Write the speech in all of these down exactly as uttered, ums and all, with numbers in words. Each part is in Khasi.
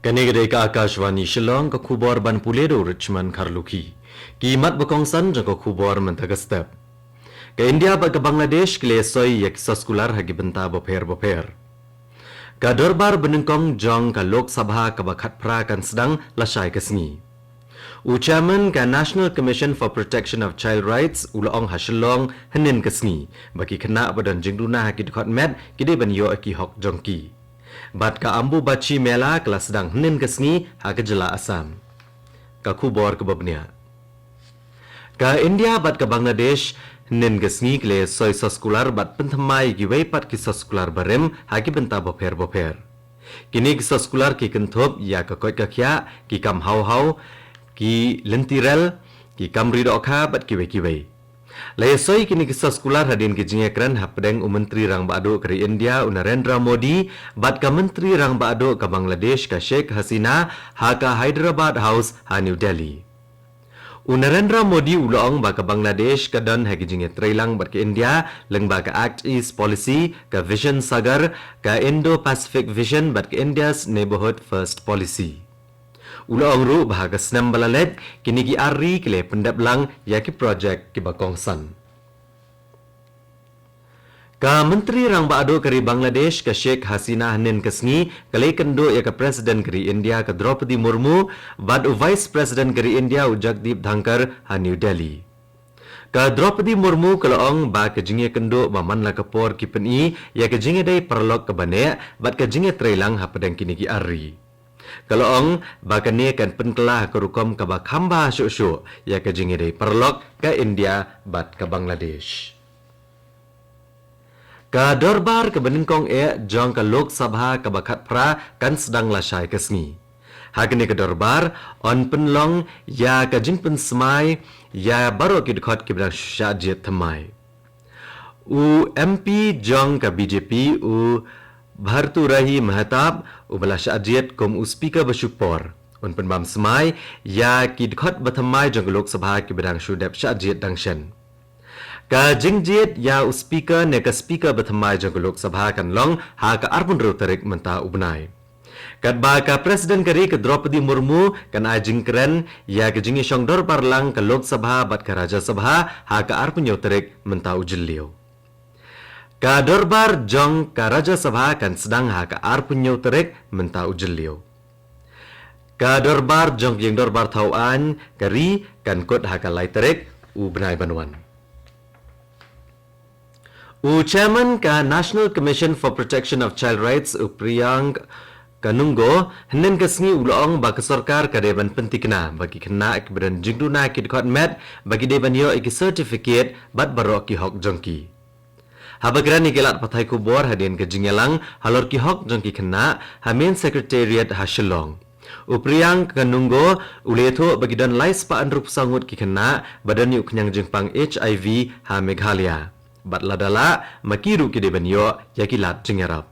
Kane ka dei ka Akashvani Shillong, ka khubor ban pule da u Richmond Kharlukhi. Ki mat ba kongsan jong ka khubor mynta ka step. Ka India bad ka Bangladesh ki la soi ïa ki soskular ha ki bynta bapher bapher. Ka dorbar banyngkong jong ka Lok Sabha kaba khatphra kan sdang lashai ka sngi. U Chairman ka National Commission for Protection of Child Rights u la ong ha Shillong hynnin ka sngi ba ki khynnah ba don jingduna ha ki dkhot met ki dei ban ïoh ïa ki hok jong ki. Bad ka Ambubachi Mela ka la sdang hynnin ka sngi ha ka jylla Assam. Ka khubor kaba bniah. Ka India bad ka Bangladesh hynnin ka sngi ki la soi soskular bad pynthymmai ïa kiwei pat ki soskular barim ha ki bynta bapher bapher. Kine ki soskular ki kynthup ïa ka koit ka khiah, ki kam haw haw, ki lynti rel, ki kam ri dohkha bad kiwei kiwei. La ïa soi kine ki soskular hadien ki jingïakren hapdeng u Myntri Rangbah Duh ka ri India u Narendra Modi bad ka Myntri Rangbah Duh ka Bangladesh ka Sheikh Hasina ha ka Hyderabad House ha New Delhi. U Narendra Modi u la ong ba ka Bangladesh ka don ha ki jingïatreilang bad ka India lyngba ka Act East Policy, ka Vision Sagar, ka Indo-Pacific Vision bad ka India's Neighbourhood First Policy. U la ong ruh ba ha ka snem ba la leit kine ki ar ri ki la pyndep lang ïa ki projek kiba kongsan. Ka Myntri Rangbah Duh ka ri Bangladesh ka Sheikh Hasina hynnin ka sngi ka la ïakynduh ïa ka President ka ri India ka Draupadi Murmu bad u Vice President ka ri India u Jagdeep Dhankhar ha New Delhi. Ka Draupadi Murmu ka la ong ba ka jingïakynduh ba man la ka por ki pyni ïa ka jingïadei paralok kaba neh bad ka jingïatreilang hapdeng kine ki ar ri. Ka la ong ba kane kan pynkylla ha ka rukom kaba kham bha shuh shuh ïa ka jingïadei paralok ka India bad ka Bangladesh. Ka dorbar kaba nyngkong eh jong ka Lok Sabha kaba khatphra kan sdang lashai ka sngi. Ha kane ka dorbar yn pynlong ïa ka jingpynsmai ïa baroh ki dkhot kiba dang shu shah jied thymmai. U M P jong ka B J P u Bharturahi Mahtab uba la shah jied kum u Speaker ba shu por un pynbam smai ïa ki dkhot ba thymmai jong ka Lok Sabha kiba dang shu dep shah jied dang shen. Ka jingjied ïa u Speaker ne ka Speaker ba thymmai jong ka Lok Sabha kan long ha ka arphew hynriew tarik mynta u bnai. Katba ka President ka ri ka Draupadi Murmu kan ai jingkren ïa ka jingïashong dorbar lang ka Lok Sabha bad ka Rajya Sabha ha ka arphew hynñiew tarik mynta u Jylliew. Ka dorbar jong ka Rajya Sabha kan sdang ha ka arphew hynñiew tarik mynta u Jylliew. Ka dorbar jong ka Ïing Dorbar Thaw Aiñ ka ri kan kut ha ka lai tarik u bnai ban wan. U Chairman ka National Commission for Protection of Child Rights u Priyank Kanungo hynnin ka sngi u la ong ba ka sorkar ka dei ban pynthikna ba ki khynnah kiba don jingduna ki dkhot met ba ki dei ban ïoh ïa ki certificate bad baroh ki hok jong ki. Haba kren ïa ki lad pathai khubor hadien ka jingïalang halor ki hok jong ki khynnah ha Main Secretariat ha Shillong, u Priyank Kanungo u la ïathuh ba ki don lai spah hynriewphew saw ngut ki khynnah ba don ïa u khñiang jingpang H I V ha Meghalaya bad lada lah ma ki ruh ki dei ban ïoh ïa ki lad jingïarap.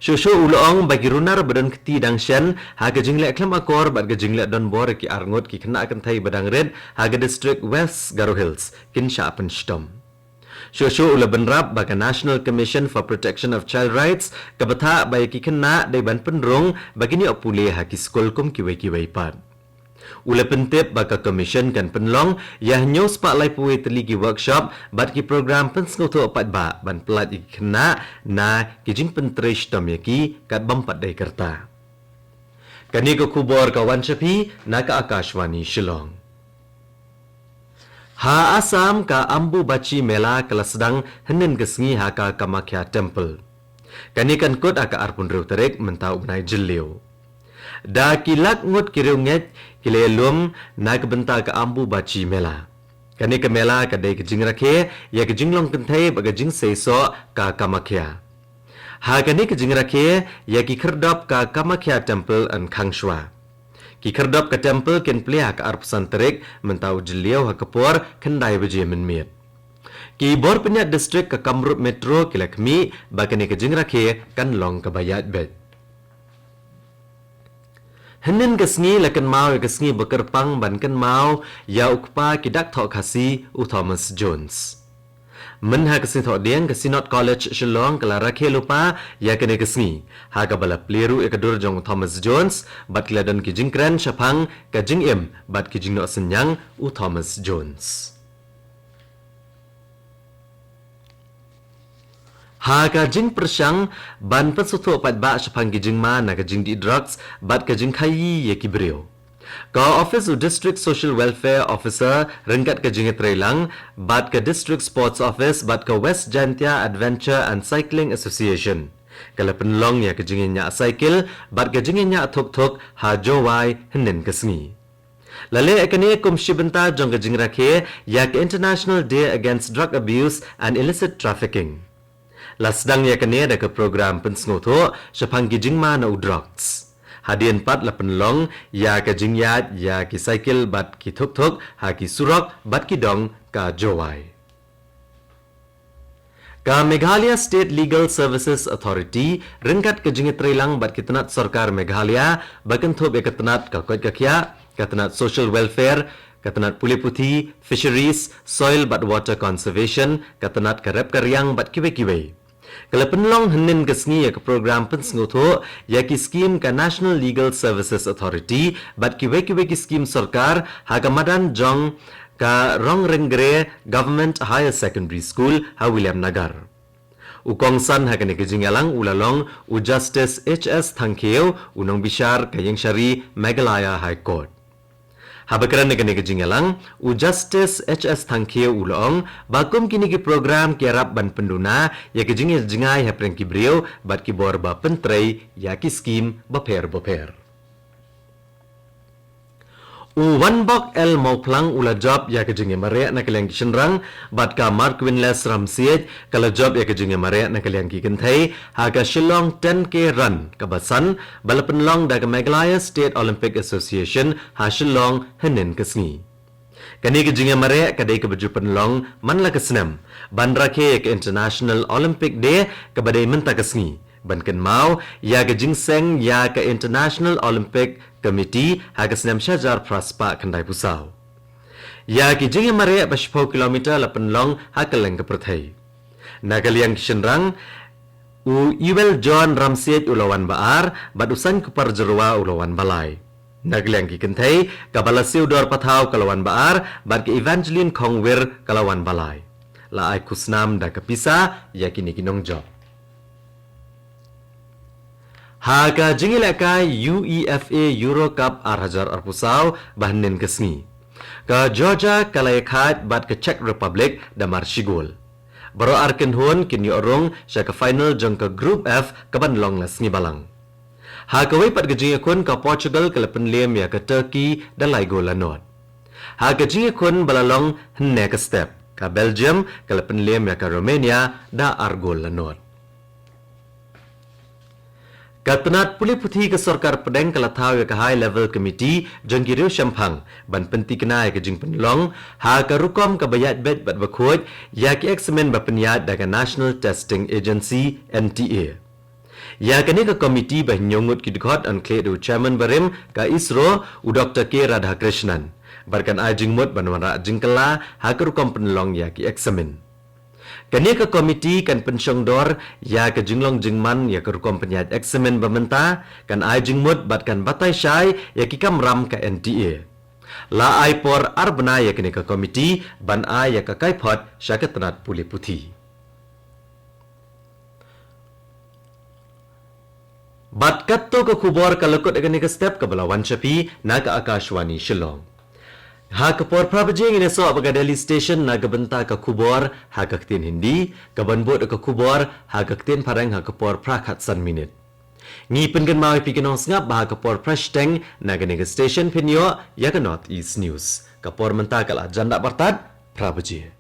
Shuh shuh u la ong ba ki runar ba don kti dang shen ha ka jingleh khlem akor bad ka jingleh donbor ïa ki ar ngut ki khynnah kynthei ba dang rit ha ka district West Garo Hills kin shah pynshitom. Shuh shuh u la bynrap ba ka National Commission for Protection of Child Rights ka bthah ba ïa ki khynnah dei ban pynrung ba kin ïoh pule ha ki skul kum kiwei kiwei pat. U la pyntip ba ka Commission kan pynlong ïa hynñiew spah laiphew tylli ki workshop bad ki program pynsngewthuh paidbah ban pyllait ïa ki khynnah na ki jingpyntrei shitom ïa ki kat bym pat dei ka rta. Kane ka khubor ka wan sha phi na ka Akashvani Shillong. Ha Assam ka Ambubachi Mela ka la sdang hynnin ka sngi ha ka Kamakhya Temple. Kane kan kut ha ka arphew hynriew tarik mynta u bnai Jylliew. Da ki lak ngut ki riewngeit ki la ïalum na ka bynta ka Ambubachi Mela. Kane ka mela ka dei ka jingrakhe ïa ka jinglong kynthei bad ka jingseisoh ka Kamakhya. Ha kane ka jingrakhe ïa ki khyrdop ka Kamakhya Temple yn khang shuwa. Ki khyrdop ka temple kin plie ha ka arphew san tarik mynta u Jylliew ha ka por khyndai baje mynmiet. Ki bor pynïaid district ka Kamrup Metro ki la khmih ba kane ka jingrakhe kan long kaba ïaid beit. Hynnin ka sngi la kynmaw ïa ka sngi ba kyrpang ban kynmaw ïa u kpa ki dak thoh Khasi u Thomas Jones. Mynha ka sngi Thohdieng, ka Synod College Shillong ka la rakhe lypa ïa kane ka sngi, ha kaba la plie ruh ïa ka dur jong u Thomas Jones, bad ki la don ki jingkren shaphang ka jingim bad ki jingnoh synñiang u Thomas Jones. Ha ka jingpyrshang ban pynsngewthuh paidbah shaphang ki jingma na ka jingdih drugs bad ka jingkhaïi ïa ki briew, ka office u District Social Welfare Officer ryngkat ka jingïatreilang bad ka District Sports Office bad ka West Jaintia Adventure and Cycling Association, ka la pynlong ïa ka jingïañah cycle bad ka jingïañah thuk thuk ha Jowai hynnin ka sngi. La leh ïa kane kum shi bynta jong ka jingrakhe ïa ka International Day Against Drug Abuse and Illicit Trafficking. La sdang ïa kane da ka program pynsngewthuh shaphang ki jingma na u drugs. Hadien pat la pynlong ïa ka jingïaid ïa ki cycle bad ki thuk thuk ha ki surok bad ki dong ka Jowai. Ka Meghalaya State Legal Services Authority ryngkat ka jingïatreilang bad ki tnat sorkar Meghalaya ba kynthup ïa ka tnat ka koit ka khiah, ka tnat Social Welfare, ka tnat Pule Puthi, Fisheries, Soil bad Water Conservation, ka tnat ka rep ka riang bad kiwei kiwei, ka la pynlong hynnin ka sngi ïa ka program pynsngewthuh ïa ki skim ka National Legal Services Authority bad kiwei kiwei ki skim sorkar ha ka madan jong ka Rongryngre Government Higher Secondary School ha Williamnagar. U kongsan ha kane ka jingïalang u la long u Justice H S Thangkhiew, u nongbishar ka Ïingshari Meghalaya High Court. Haba kren ha kane ka jingïalang, u Justice H S Thangkhiew u la ong ba kum kine ki program ki ïarap ban pynduna ïa ka jingïaid jngai hapdeng ki briew bad ki bor ba pyntrei ïa ki skim bapher bapher. U Wanbok L Mawphlang u la jop ïa ka jingïamareh na ka liang ki shynrang, bad ka Markwinless Ramsiej ka la jop ïa ka jingïamareh na ka liang ki kynthei ha ka Shillong ten K Run kaba san ba la pynlong da ka Meghalaya State Olympic Association ha Shillong hynnin ka sngi. Kane ka jingïamareh ka dei kaba ju pynlong man la ka snem ban rakhe ïa ka International Olympic Day kaba dei mynta ka sngi, ban kynmaw ïa ka jingseng ïa ka International Olympic Committee ha ka snem shihajar phra spah khyndaiphew saw. Ïa ki jingïamareh ba shiphew kilometer la pynlong ha kylleng ka pyrthei. Na ka liang ki shynrang, u Iwel John Ramsiej u la wan ba ar bad u Sainkupar Jyrwa u la wan ba lai. Na ka liang ki kynthei, ka Balasiew Dor Pathaw ka la wan ba ar bad ka Evangeline Khongwir ka la wan ba lai. La ai khusnam da ka pisa ïa kine ki nongjop. Ha ka jingïalehkai U E F A Euro Cup ar hajar arphew saw ba hynnin ka sngi, ka Georgia ka la ïakhaid bad ka Czech Republic da mar shi gol. Baroh ar kynhun kin ïoh rung sha ka final jong ka Group F kaban long la sngi Balang. Ha kawei pat ka jingïakhun, ka Portugal ka la pynliem ïa ka Turkey da lai gol la nod. Ha ka jingïakhun ba la long hynne ka step, ka Belgium ka la pynliem ïa ka Romania da ar gol la nod. Ka tnat pule puthi ka sorkar pdeng ka la thaw ïa ka High Level Committee jong ki riewshemphang ban pyntikna ïa ka jingpynlong ha ka rukom kaba ïaid beit bad bakhuid ïa ki eksamin ba pynïaid da ka National Testing Agency, N T A. Ïa kane ka komiti ba hynñiew ngut ki dkhot, yn khlieh da u chairman barim ka ISRO, u Doktor K Radhakrishnan, bad kan ai jingmut ban wanrah jingkylla ha ka rukom pynlong ïa ki eksamin. Kane ka komiti kan pynshongdor ïa ka jinglong jingman ïa ka rukom pynïaid eksamin ba mynta, kan ai jingmut bad kan batai shai ïa ki kamram ka N T A. La ai por ar bnai ïa kane ka komiti ban ai ïa ka kaiphod sha ka tnat pule puthi. Bad katto ka khubor ka la kut ha kane ka step, kaba la wan sha phi na ka Akashvani Shillong. Ha ka por phra baje ngin ïasoh bad ka Delhi Station na ka bynta ka khubor ha ka ktien Hindi, kaban bud ka khubor ha ka ktien Phareng ha ka por phra khatsan minit. Ngi pynkynmaw ïa phi ki nongsngap ba ha ka por phra shiteng na kane ka station phin ïoh ïa ka North East News. Ka por mynta ka la jan da bartat phra baje.